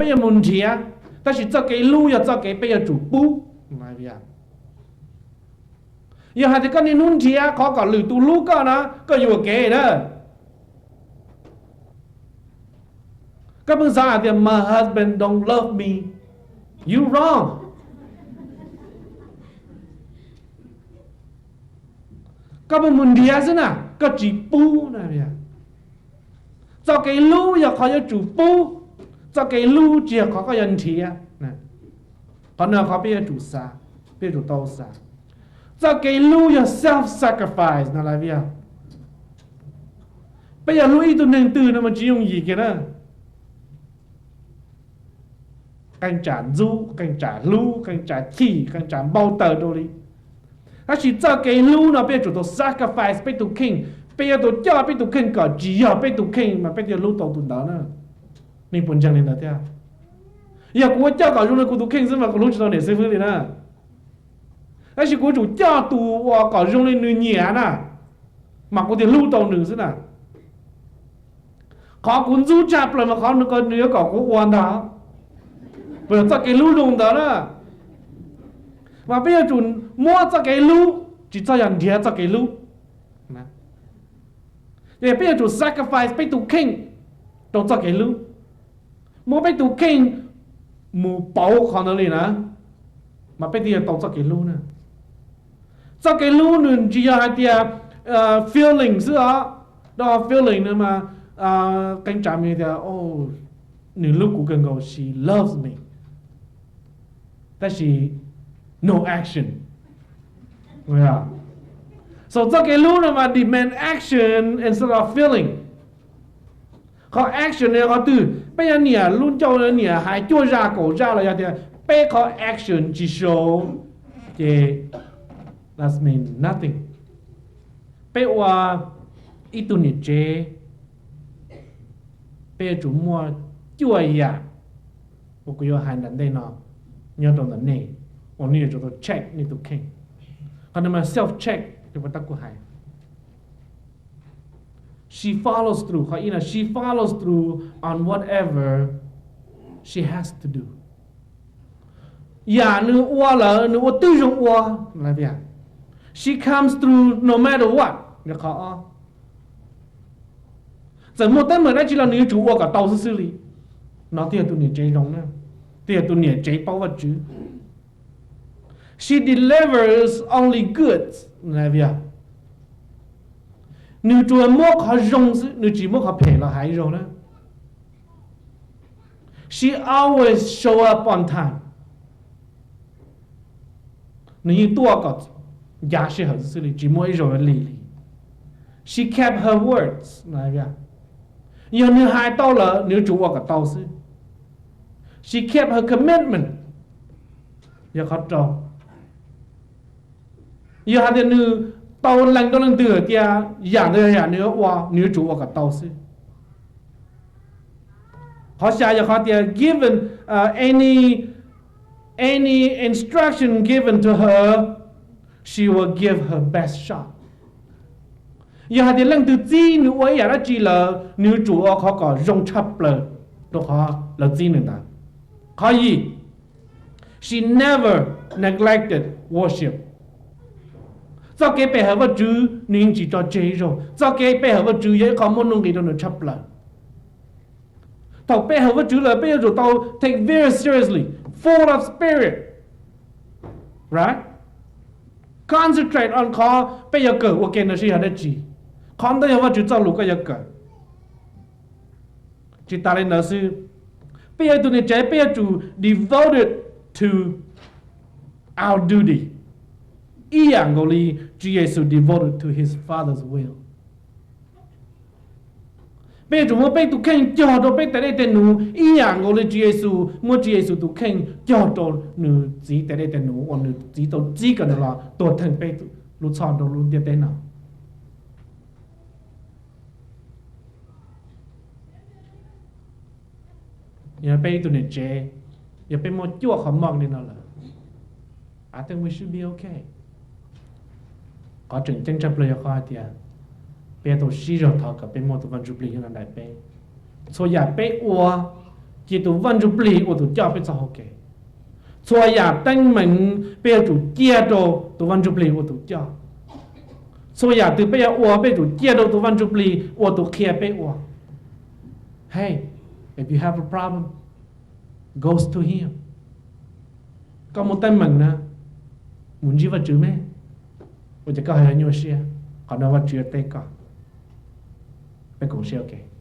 peb yuav mus nrhiav, tab sis txoj kev hlub yog txoj kev peb yuav tsum pub. Yog hais tias koj niaj hnub nrhiav qhov kom lwm tus hlub koj na, koj yuam kev na. Koj pheej xav hais tias my husband don't love me, you wrong. Koj pheej mus nrhiav xwb na, koj tsis pub na. Txoj kev hlub yog qhov yuav tsum pub, txoj kev hlub tsis yog qhov koj yuav nrhiav. Qhov no qhov peb yuav tsum xav, peb yuav tsum tau xav. Txoj kev hlub yog self sacrifice no las. Peb yog hlub ib tug neeg twg no mas tsis yooj yim kiag na. Qee tsam ntxub, qee tsam hlub, qee tsam chim, qee tsam npau taws rau li. Tab sis txoj kev hlub no peb yuav tsum tau sacrifice peb tus kheej, peb yuav tau coj peb tus kheej kom tsis yog peb tus kheej mas peb thiaj hlub tau tus ntawd na. Nej puas ntseeg li ntawd thiab? Yog kuv ua coj kom zoo li kuv tus kheej xwb mas kuv hlub tsis tau niam xib fwb li na. Tab sis kuv yuav tsum coj tus uas kom zoo li nws nyiam na, mas kuv thiaj hlub tau nws xwb na. Qhov kuv ntxub tshaj plaws mas qhov nws yuav kom kuv ua ntag, puas yog txoj kev hlub zoo ntawd na. Mas peb yuav tsum muab txoj kev hlub, tsis txhob yog nrhiav txoj kev hlub. Ces peb yuav tsum sacrifice peb tus kheej rau txoj kev hlub, muab peb tus kheej mus pauv qhov ntawd li na, mas peb thiaj yuav tau txoj kev hlub na. Txoj kev hlub nws tsis yog hais tias feeling xwb os. Feeling no mas qee tsam tias nws hlub kuv kawg nkaus, she loves me, tab sis no action. So txoj kev hlub no mas demand action instead of feeling. Qhov action no yog qhov twg? Peb yuav niam lub ncauj niam hais cuaj zaj kaum zaj los yog tias peb qhov action tsis show, ces that's mean nothing. Peb ua ib tug niam tsev, peb yuav tsum muaj cuaj yam uas kuv yuav hais ntawm ntej no nyob rau ntawm nej, uas nej yuav tsum tau check nej tus kheej. Qhov no mas self check, tab kuv hais she follows through. Qhov ib no, she follows through on whatever she has to do. Yam nws ua lawm nws ua twb zoo ua. She comes through no matter what. Qhov ob, txawm muaj teeb meem dab tsi los nws yuav tsum ua kom tau xwb xwb li. No twb yog tus niam tsev zoo na, twb yog tus niam tsev paub Vajtswv. She delivers only goods. Nws tsuas muab qhov zoo xwb, nws tsis muab qhov phem los hais zoo na. She always show up on time. Nws yeej tuaj kom ncav sij hawm xwb xwb li, tsis muaj ib zaug li li. She kept her words. Yog nws hais tau lawm nws yuav tsum ua kom tau xwb. She kept her commitment. Yog qhov rau, yog hais tias nws tau lees rau leej twg hais tias yam ntawd yog yam nws yuav ua, nws yuav tsum ua kom tau xwb. Qhov xya yog qhov tias given any any instruction given to her, she will give her best shot. Yog hais tias leej twg txib nws ua ib yam dab tsi lawm nws yuav tsum ua qhov kom zoo tshaj plaws rau qhov lawv txib nws ntawd. Qhov yim, she never neglected worship. Txoj kev pe hawm Vajtswv nws yeej tsis tso tseg ib zaug. Txoj kev pe hawm Vajtswv yog ib qho muaj nuj nqis rau nws tshaj plaws. Thaum pe hawm Vajtswv lawm peb yuav tsum tau take very seriously, full of spirit, right? Concentrate on qhov peb yuav kawm ua ke no seb yog dab tsi. Qhov ntawd yog Vajtswv txoj lus koj yuav kawm. Tsis tas li ntawd xwb, peb yog tus niam tsev peb yuav tsum devoted to our duty ib yam nkaus li Tswv Yexus devoted to his Father's will. Peb yuav tsum muab peb tus kheej cog rau peb tej dej tej num ib yam nkaus li Tswv Yexus muab Tswv Yexus tus kheej cog rau nws txiv tej dej tej num uas nws txiv tau txib kom nws los tuag theej peb lub txhoj rau lub ntiaj teb no. Yog peb ib tug niam tsev, yog peb muaj cuaj qhov moj li no lawm, I think we should be okay. Qhov tseem ceeb tshaj plaws yog qhov hais tias peb tau sib zog thov kom peb muaj tus Vaj Ntsuj Plig nyob nram peb. Txhua yam peb ua, Ces tus Vaj Ntsuj Plig ua tus coj peb txoj hau kev. Txhua yam teeb meem peb yuav tsum cia rau tus Vaj Ntsuj Plig ua tus coj. Txhua yam twg peb yuav ua peb yuav tsum cia rau tus Vaj Ntsuj Plig ua tus qhia peb ua. Hey, if you have a problem, goes to him. Koj muaj teeb meem na, mus ntsib Vaj Tswv me. Ua cas koj ho nyuaj siab? Qhov no Vaj Tswv yuav teb koj. Peb koom siab ua ke.